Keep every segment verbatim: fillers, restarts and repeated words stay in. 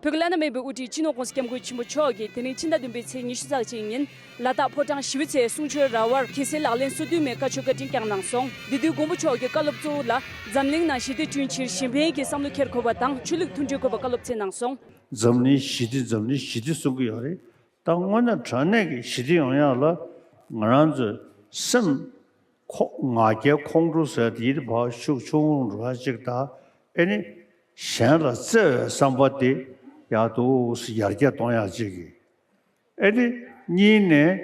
བོད་ཀྱི་བླ་ན་མེད་པའི་དབུ་ཁྲིད་སྤྱི་ནོར་༸གོང་ས་༸སྐྱབས་མགོན་ཆེན་པོ་མཆོག་གིས་དེ་རིང་ཕྱི་ཟླ་བདུན་པའི་ཚེས་ཉི་ཤུ་རྩ་གཅིག་ཉིན་ལ་དྭགས་ཕོ་བྲང་ཞི་བའི་ཚལ་གསུང་ཆོས་ར་བར་གྱལ་སྲས་ལག་ལེན་སོ་བདུན་མའི་བཀའ་ཆོས་བཀའ་དྲིན་བསྐྱངས་གནང་སོང་། འདི་དུས་མགོན་པོ་མཆོག་གིས་བཀའ་སློབ་གཙོ་བོ་ལ་འཛམ་གླིང་ནང་ཞི་བདེ་བསྐྲུན་ཕྱིར་གཞན་ཕན་གྱི་བསམ་བློ་འཁྱེར་དགོས་པ་དང་ཆོས་ལུགས་མཐུན་སྒྲིལ་དགོས་པའི་བཀའ་སློབ་སྩལ་གནང་སོང་། འཛམ་གླིང་ཞི་བདེ་འཛམ་གླིང་ཞི་བདེ་གསུང་གི་ཡོད་རེད། ད་དངོས་གནས་དྲང་གནས་ཀྱི་ཞི་བདེ་ཡོང་ཡག་ལ་ང་རང་ཚོའི་སེམས་ཁོ་ང་རྒྱལ་ཁོང་ཁྲོ་ཟེར་དེ་ཡིད་ཕར་ཤུགས་ཆུང་ངུ་འགྲོ་ཡག་ཅིག་དང་། ཨེ་ནི་གཞན་ལ་བརྩེ་བའི་བསམ་པ་དེ་ཡག་འདུག་སེ་ཡར་རྒྱས་གཏོང་ཡག་ཅིག་གི། ཨེ་ནི་གཉིས་ནས་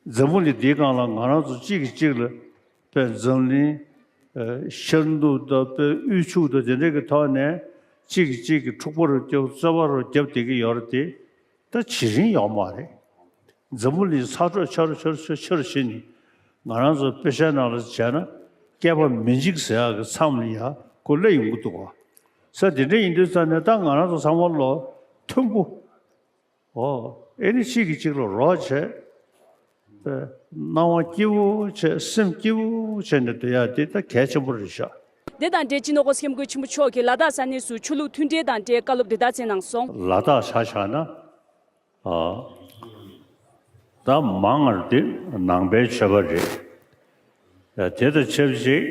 འཛམ་བུ་གླིང་འདིའི་སྒང་ལ་ང་རང་ཚོ་གཅིག་གིས་གཅིག་ལ་དཔེ་འཛམ་གླིང་ཨ་ཤར་ནུབ་དང་དཔེ་དབུལ་ཕྱུག་དང་དེ་འདྲ་གི་ཐོག་ནས་གཅིག་གིས་གཅིག་གི་འཁྲུག་པ་རུ་རྒྱབ་རྩོད་པ་རུ་རྒྱབ་བསྡད་ཀྱི་ཡོད་རེད་དེ། ད་བྱེད་རིན་ཡོད་མ་རེད། འཛམ་བུ་གླིང་ཚ་དྲོད་ཆེ་རུ་ཆེ་རུ་ཆེ་རུ་ཆེ་རུ་ཕྱིན་ནས་ང་རང་ཚོ་དཔེ་ཆའི་ནང་ལ་བྱས་ན་བསྐལ་པ་མི་འཇིག་ཟེར་ཡག་གི་མཚམས་ལ་ཡ་ཁོ་སླེབས་ཡོང་གི་འདུག་ག། ས་དེ་འདྲ་ཡིན་དུས་ཙང་ནས་ད་ང་རང་ཚོ་ཚང་མ་ལོ་མཐུན་པོ། ཨོ། ཨེ་ནི་གཅིག་གིས་གཅིག་ལ་རོགས་བྱས། ཨེ། སྣང་བ་སྐྱིད་པོ་བྱས་སེམས་སྐྱིད་པོ་བྱས་ནས་སྡོད་ཡག་དེ་ད་གལ་ཆེན་པོ་རེད་ཤག། དེ་དང་འབྲེལ་སྤྱི་ནོར་༸གོང་ས་༸སྐྱབས་མགོན་ཆེན་པོ་མཆོག་གིས་ལ་དྭགས་ས་གནས་སུ་ཆོས་ལུགས་མཐུན་འབྲེལ་དང་འབྲེལ་བཀའ་སློབ་འདི་ལྟར་སྩལ་གནང་སོང་། ལ་དྭགས་ཆ་བཞག་ན། ཨ། ད་མང་བ་འདི་ནང་པའི་ཆོས་པ་རེད། ཡ། དེ་དང་ཆབས་ཅིག་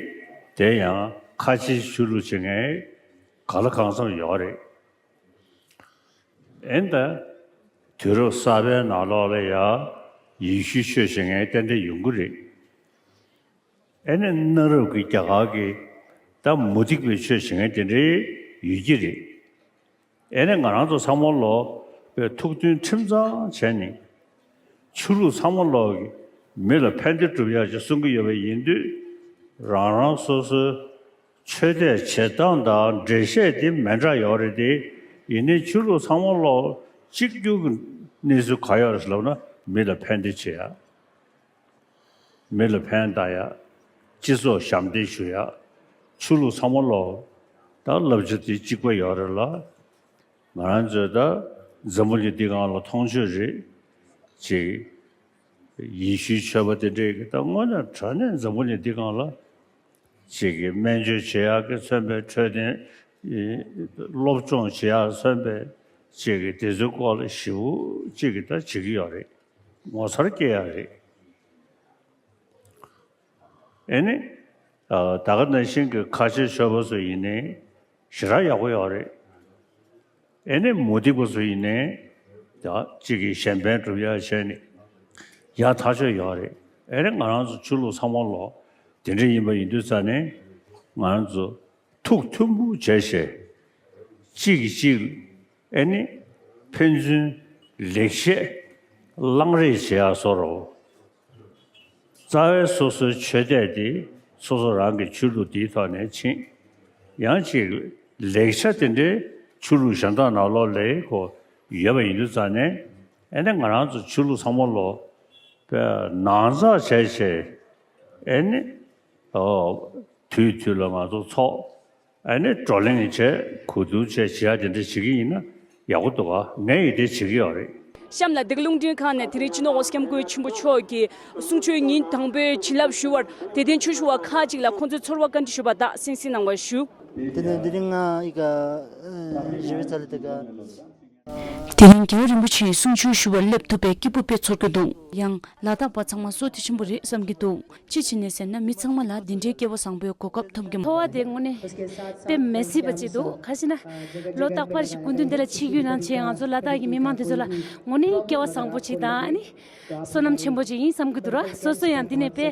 དེ་ཡང་ཁ་ཆེའི་ཆོས་ལུགས་བྱེད་མཁན་ག་ལ་གང་འཚམ་ཡོད་རེད། ཨེ་ད། དུས་རབས་གསར་པའི་ནང་ལོགས་ལ་ཡ་ཡེ་ཤུའི་ཆོས་བྱེད་མཁན་ཏན་ཏན་ཡོང་གི་རེད། ཨེ་ནི་གནའ་རབས་ཀྱི་རྒྱ་གར་གྱི་ད་མུ་སྟེགས་པའི་ཆོས་བྱེད་མཁན་དེ་འདྲའི་ཡོད་ཀྱི་རེད། ཨེ་ནི་ང་རང་ཚོ་ཚང་མ་ལོ་པའི་ཐུགས་མཐུན་ཁྲིམས་གཙང་བྱས་ནས་ཆོས་ལུགས་ཚང་མ་ལོ་གི་མི་ལ་ཕན་བདེ་སྒྲུབ་ཡག་ཅིག་གསུང་གི་ཡོད་པ་ཡིན་དུས། རང་རང་སོ་སོའི་ཆོས་དད་བྱེད་སྟངས་དང་འགྲེལ་བཤད་དེ་མི་འདྲ་ཡོད་རེད་དེ། ཡིན་ནའི་ཆོས་ལུགས་ཚང་མ་ལོ་གཅིག་གྱུར་གྱི་གནས་ཚུལ་ག་ཡོད་རེད་ལབ་ན་མི་ལ་ཕན་བདེ་བྱེད་ཡག། མི་ལ་ཕན་བཏགས་ཡག། སྤྱི་ཚོགས་ཞབས་འདེགས་ཞུ་ཡག། ཆོས་ལུགས་ཚང་མ་ལོ་ད་བསླབ་བྱ་དེ་གཅིག་པ་ཡོད་རེད་ལ། ང་རང་ཚོས་ད་འཛམ་བུ་གླིང་འདི་སྒང་ལ་མཐོང་ཆོས་རེད་ཅིག། ཡེ་ཤུའི་ཆོས་པ་དེ་འདྲས་ཀྱིས་ད་དངོས་གནས་དྲང་གནས་འཛམ་བུ་གླིང་འདི་སྒང་ལ་ཅིག་གི་སྨན་བཅོས་བྱེད་ཡག་གི་མཚོན་པའི་འཕྲོད་བསྟེན། སློབ་སྦྱོང་བྱེད་ཡག་མཚོན་པའི་ཅིག་གི་དེ་ཚོའི་སྐོར་ལ་ཞེ་པོ་ཅིག་གི་ད་བྱེད་ཀྱི་ཡོད་རེད། ངོ་མཚར་སྐྱེ་ཡག་རེད། ཨེ་ནི། ཨ། ད་ག་ནང་བཞིན་གྱི་ཁ་ཆེ་ཆོས་པ་ཚོ་ཡིན་ནའི་ཞེ་དྲག་ཡག་པོ་ཡོད་རེད། ཨེ་ནི་མུ་སྟེགས་པ་ཚོ་ཡིན་ནའི་ད་གཅིག་གིས་གཞན་ཕན་སྒྲུབ་ཡག་བྱས་ནས་ཡག་ཐག་ཆོད་ཡོད་རེད། ཨེ་ནི་ང་རང་ཚོ་ཆོས་ལུགས་ཚང་མ་ལོ་དེ་འདྲ་ཡིན་པ་ཡིན་དུས་ཙང་ནས་ང་རང་ཚོ་ཐུགས་མཐུན་པོ་བྱས་བྱས། གཅིག་གིས་གཅིག་ཨེ་ནི་ཕན་ཚུན་ལེགས་བཤད་གླེང་རེས་བྱེད་ཡག་བཟོ་འདྲ་བོ། རྩ་བའི་སོ་སོའི་ཆོས་དད་དེ་སོ་སོ་རང་གི་ཆོས་ལུགས་དེའི་ཐོག་ནས་ཕྱིན། ཡང་ཅིག་ལེགས་ཆ་དེ་འདྲའི་ཆོས་ལུགས་གཞན་དག་ནང་ལོགས་ལ་ཁོ་ཡོད་པ་ཡིན་དུས་ཙང་ནས། ཨེ་ནི་ང་རང་ཚོ་ཆོས་ལུགས་ཚང་མ་ལོ་པའི་ནང་ཚགས་བྱས་བྱས། ཨེ་ནི། ཨོ། དུས་དུས་ལ་ང་ཚོ་ཚོགས། ཨ་ནི་བགྲོ་གླེང་བྱས་གོ་བསྡུར་བྱས་བྱེད་ཡག་དེ་འདྲ་བྱེད་ཀྱི་ཡིན་ན་ཡག་པོ་འདུག་ག། ངས་ཡིད་བདེ་བྱེད་ཀྱི་ཡོད་རེད། གཤམ་ལ་འདི་ག་རླུང་འཕྲིན་ཁང་ནས་དེ་རིང་སྤྱི་ནོར་༸གོང་ས་༸སྐྱབས་མགོན་ཆེན་པོ་མཆོག་གི་གསུང་ཆོས་ཉིན་དང་པོའི་བྱིན་རླབས་ཞུ་བར་དད་ལྡན་ཆོས་ཞུ་བ་ཁག་ཅིག་ལ་ཁོང་ཚོའི་ཚོར་བ་བཀའ་འདྲི་ཞུས་པ་དག་གསན་གཟིགས་གནང་བར་ཞུ། དེ་ནས་འདི་རིང་ང་ཨི་ཀ་ཨ་ཞི་བའི་ཚལ་དེ་ཀ། དེ་རིང་རྒྱལ་བ་རིན་པོ་ཆེའི་གསུང་ཆོས་ཞུ་བར་སླེབས་ཐུབ་པའི་སྐྱིད་པོ་དཔེ་ཚོར་གྱི་འདུག། ཡང་ལ་དྭགས་པ་ཚང་མ་བསོད་བདེ་ཆེན་པོ་རེད་བསམ་གྱི་འདུག། ཅི་ཕྱིར་ནས་ཟེར་ན་མི་ཚང་མ་ལ་འདི་འདྲའི་སྐལ་བ་བཟང་པོའི་གོ་སྐབས་ཐོབ་ཀྱི་མ། འཚོ་བ་དེ་དངོས་གནས་དཔེ་མི་སྲིད་པ་ཅིག་འདུག། ཁ་ཤས་ན་ལོ་རྟག་པར་ཞིག་སྐུ་མདུན་འདི་ལ་ཆིབས་བསྒྱུར་གནང་བྱས་ང་ཚོ་ལ་དྭགས་ཀྱི་མི་མང་དེ་ཚོ་ལ་དངོས་གནས་སྐལ་བ་བཟང་པོ་ཅིག་དང་ཨ་ནི། བསོད་ནམས་ཆེན་པོ་ཅིག་ཡིན་བསམ་གྱི་འདུག་ར། སོ་སོ་ཡང་འདི་ནས་དཔེ་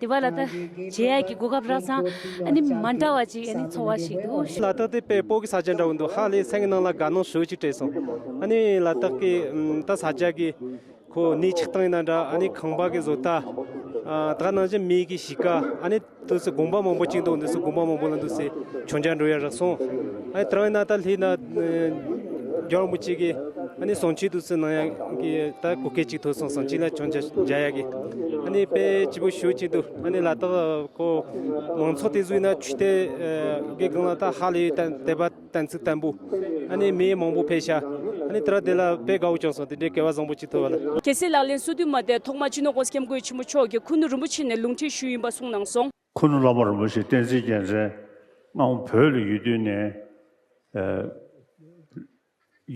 དེ་བ་ལ་ད་མཇལ་ཡག་གི་གོ་སྐབས་རག་ཙང་ཨ་ནི་མ་འདྲ་བ་ཅིག་ཨ་ནི་ཚོར་བ་ཞིག་འདུག། ལ་དྭགས་དེ་དཔེ་བོད་ཀྱི་ས་ཆ་འདྲ་བོ་འདུག། ཧ་ལས་སེམས་ཀྱི་ནང་ལ་དགའ་སྣང་ཞེ་པོ་ཅིག་སྤྲད་སོང་། ཨ་ནི་ལ་དྭགས་ཀྱི་ད་ས་ཆ་གི་ཁོ་གནས་ཆགས་སྟངས་ཡིན་ན་འདྲ། ཨ་ནི་ཁང་པ་གི་བཟོ་ལྟ། ད་ག་ནང་བཞིན་མི་གི་གཤིས་ཀ། ཨ་ནི་འདུག་སེ་དགོན་པ་མང་པོ་ཅིག་འདུག། འདུག་སེ་དགོན་པ་མང་པོ་ལ་འདུག་སེ་མཆོད་མཇལ་འགྲོ་ཡག་རག་སོང་། ཨ་ནི་དེ་རིང་ཡིན་ན་ད་ལྷས་ན་རྒྱལ་བ་རིན་པོ་ཆེ་གི་ཨ་ནི་གསུང་ཆོས་འདུག་སེ་གནང་ཡག་གི་ད་གོ་སྐབས་ཅིག་ཐོབ་སོང་། གསུང་ཆོས་ལ་མཆོད་མཇལ་མཇལ་ཡག་གི། ཨ་ནི་དཔེ་སྐྱིད་པོ་ཞེ་པོ་ཅིག་འདུག། ཨ་ནི་ལ་དྭགས་ཁོ་མང་ཚོགས་དེ་ཚོ་ཡིན་ན་ཆོས་དད་གི་སྒང་ལ་ད་ཧ་ལས་ཡོད། དད་པ་དམ་ཚིག་བརྟན་པོ། ཨ་ནི་མི་མང་པོ་ཕེབས་ཤག། ཨ་ནི་དེ་རིང་དེ་ལ་དཔེ་དགའ་བོ་བྱུང་སོང་། དེ་འདྲའི་སྐལ་བ་བཟང་པོ་ཅིག་ཐོབ་པ་ལ། རྒྱལ་སྲས་ལག་ལེན་སོ་བདུན་མ་དེ་ཐོག་མར་སྤྱི་ནོར་༸གོང་ས་༸སྐྱབས་མགོན་ཆེན་པོ་མཆོག་གིས་ཁུ་ནུ་རིན་པོ་ཆེ་ནས་ལུང་ཁྲིད་ཞུས་ཡིན་པ་གསུངས་གནང་སོང་། ཁུ་ནུ་བླ་མ་རིན་པོ་ཆེ་བསྟན་འཛིན་རྒྱལ་མཚན་སྔ་མོ་བོད་ལ་ཡོད་དུས་ནས། ཨ།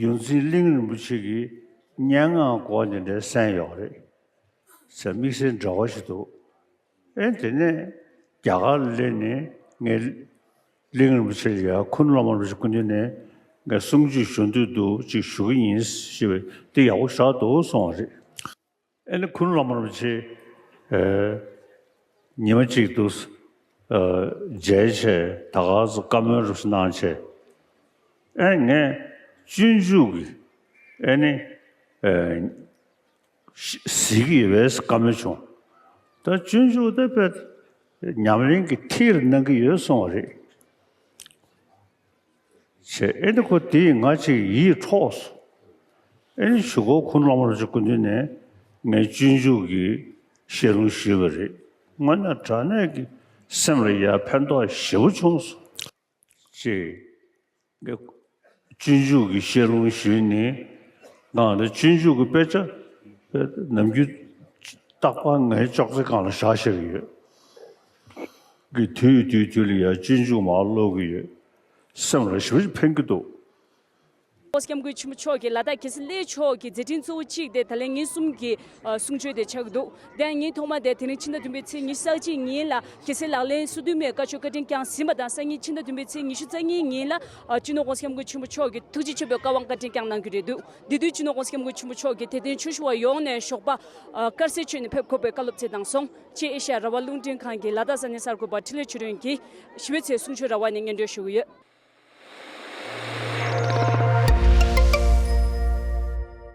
ཡོངས་འཛིན་གླིང་རིན་པོ་ཆེ་གི་སྙན་ངག་སྐོར་འདི་འདྲའི་གསན་ཡོད་རེད། ཟེར་དམིགས་བསལ་འབྲེལ་བ་ཞིག་འདུག་ཨེ་དེ་ནས་རྒྱ་གར་སླེབས་ནས་ངས་གླིང་རིན་པོ་ཆེ་ལ་ཡ་ཁུ་ནུ་བླ་མ་རིན་པོ་ཆེ་སྐུ་མདུན་ནས་ངས་གསུང་ཆོས་ཞུ་འདོད་འདུག་ཅིག་ཞུ་གི་ཡིན་ཞེས་པའི་འདི་ཡག་པོ་བཞག་འདུག་གསུངས་པ་རེད། ཨེ་ནི་ཁུ་ནུ་བླ་མ་རིན་པོ་ཆེ་ཨེ་ཉི་མ་གཅིག་འདུག་ཨེ་མཇལ་བྱས་ད་ག་ཚོད་བཀའ་མོལ་རུ་གནང་བྱས། ཨེ་ངས་སྤྱོད་འཇུག་གི་ཨེ་ནི་ཨེ་གཟིགས་ཀྱི་ཡོད་པས་བཀའ་མོལ་བྱུང་། ད་སྤྱོད་འཇུག་དེ་དཔེ་ཉམས་ལེན་གྱི་ཐིག་ལེ་གནང་གི་ཡོད་གསུངས་པ་རེད། བྱས་ཨེ་ནི་ཁོ་དེས་ང་ཅིག་ཡིད་འཕྲོག་སོང་། ཨེ་ནི་གཞུག་གུ་ཁུ་ནུ་བླ་མ་རིན་པོ་ཆེ་སྐུ་མདུན་ནས་ངས་སྤྱོད་འཇུག་གི་བཤད་ལུང་ཞུས་པ་རེད། དངོས་གནས་དྲང་གནས་ཀྱི་སེམས་ལ་ཡ་ཕན་ཐོགས་ཞེ་པོ་བྱུང་སོང་། ཅེས། སྤྱོད་འཇུག་གི་བཤད་ལུང་ཞུས་ནས། ང་ལ་སྤྱོད་འཇུག་གི་དཔེ་ཆ་ནམ་རྒྱུན་རྟག་པར་ངའི་ཅོག་ཙེ་སྒང་ལ་བཞག་བཞག་གི་ཡོད། གི་དུས་དུས་དུས་ལ་ཡང་སྤྱོད་འཇུག་མར་ཀློག་གི་ཡོད། སེམས་ལ་ཞེ་པོ་ཅིག་ཕན་གྱི་འདུག ༸གོང་ས་༸སྐྱབས་མགོན་ཆེན་པོ་མཆོག་གིས་ལ་དྭགས་རྒྱལ་སྲས་སླེབས་ཕྱོགས་ཀྱི་མཛད་འཕྲིན་གཙོ་བོ་གཅིག་དེ་ད་ལན་ཉིན་གསུམ་གྱི་ཨ་གསུང་ཆོས་དེ་ཆགས་ཀྱི་འདུག་དེ་ཡང་ཉིན་ཐོག་མ་དེ་དེ་རིང་ཕྱི་ཟླ་བདུན་པའི་ཚེས་ཉི་ཤུ་རྩ་གཅིག་ཉིན་ལ་རྒྱལ་སྲས་ལག་ལེན་སོ་བདུན་མའི་བཀའ་ཆོས་བཀའ་དྲིན་བསྐྱངས་ཟིན་པ་དང་། སང་ཉིན་ཕྱི་ཟླ་བདུན་པའི་ཚེས་ཉི་ཤུ་རྩ་གཉིས་ཉིན་ལ་ཨ་སྤྱི་ནོར་༸གོང་ས་༸སྐྱབས་མགོན་ཆེན་པོ་མཆོག་གི་ཐུགས་རྗེ་ཆེན་པོའི་བཀའ་དབང་བཀའ་དྲིན་བསྐྱངས་གནང་རྒྱུ་རེད་འདུག་དེ་དུས་སྤྱི་ནོར་༸གོང་ས་༸སྐྱབས་མགོན་ཆེན་པོ་མཆོག་གིས་དད་ལྡན་ཆོས་ཞུ་བ་ཡོངས་ནས་ཞོགས་པ་ཨ་དཀར་ཟས་མཆོད་ནས་ཕེབས་དགོས་པའི་བཀའ་སློབ་བྱས་དང་སོང་། ཅེས་ཨེ་ཤ་ཡ་རང་དབང་རླུང་འཕྲིན་ཁང་གི་ལ་དྭགས་ས་གནས་གསར་འགོད་པ་འཕྲིན་ལས་ཆོས་སྒྲོན་གྱིས་བཞི་པའི་ཚེས་གསུང་ཆོས་ར་བ་ནས་སྙན་སྒྲོན་ཞུ་གི་ཡོད།